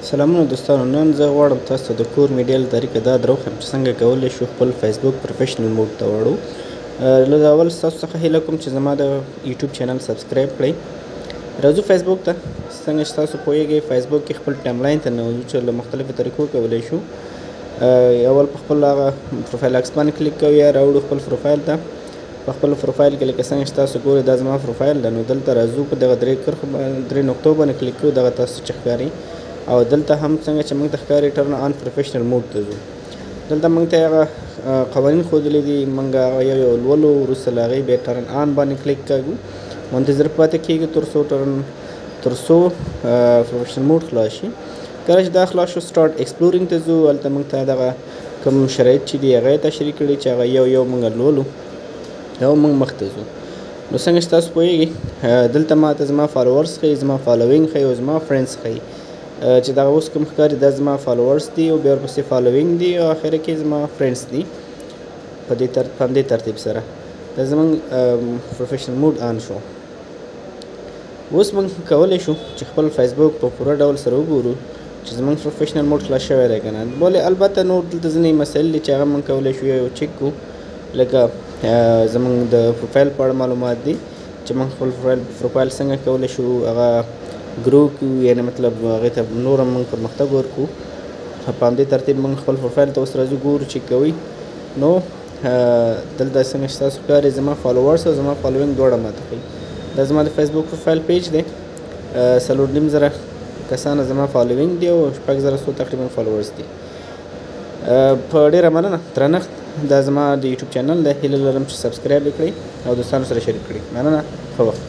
سلامونه دوستانو، نن زه غواړم تاسو ته د کور میډیا له طریقه دا دروښیم چې څنګه کولی شو خپل فیسبوک professional mode ته واړو. له اول ستاسو څخه هیله کوم چې زما د یوټیوب channel subscribe کړئ. راځو فیسبوک ته. څنګه چې تاسو پوهیږئ فیسبوک کې خپل timeline ته ننوځو چې له مختلفو طریقو کولی شو. اول په خپل هغه پروفایل عکس باندې کلیک کوو یا راوړو خپل پروفایل ته. په خپل پروفایل کې لکه څنګه چې تاسو ګورئ دا زما پروفایل ده. نو دلته راځو په دغه درې کرښو درې نقطو باندې کلیک کوو، دغه تاسو چې ښکاري. او دلته هم څنګه چې موږ ته ښکاري turn on professional mode ته ځو. دلته موږ ته هغه قوانین ښودلي دي، موږ هغه یو یو لولو، وروسته له هغې بیا turn on باندې کلیک کوو، منتظر پاتې کېږو تر څو professional mode خلاص شي. کله چې دا خلاص شو start exploring ته ځو. هلته موږ ته دغه کوم شرایط چې دي هغه یې تشریح کړي چې هغه یو یو موږ لولو او موږ مخته ځو. نو څنګه چې تاسو پوهېږئ دلته ما ته زما followers ښیي، زما following ښیي او زما friends ښیي. چې دغه اوس کوم ښکاري دا زما followers دي او بیا ورپسې following دي او اخره کې زما friends دي. په همدې ترتیب سره دا زموږ professional mode on شو. اوس موږ کولی شو چې خپل فیسبوک په پوره ډول سره وګورو چې زموږ professional mode خلاص شوی دی که نه. بلې البته نور دلته ځینې مسایل دي چې هغه موږ کولی شو یو چک کړو، لکه زموږ د پروفایل په اړه معلومات دي چې موږ خپل پروفایل څنګه کولی شو هغه grow کړو، یعنې مطلب هغې ته نور هم موږ پرمختګ ورکړو. په همدې ترتیب موږ خپل پروفایل ته اوس راځو ګورو چې کوي. نو دلته څنګه چې تاسو ښکاري زما followers او زما following دواړه ماته ښیي. دا زما د فیسبوک پروفایل page دی، 4,500 کسانو زما following دی او 6,000 څو تقریبا followers دي. په ډېره مننه درنښت. دا زما د یوټیوب channel دی، هیله لرم چې subscribe یې کړئ او دوستانو سره شریک کړئ. مننه، ښه وخت.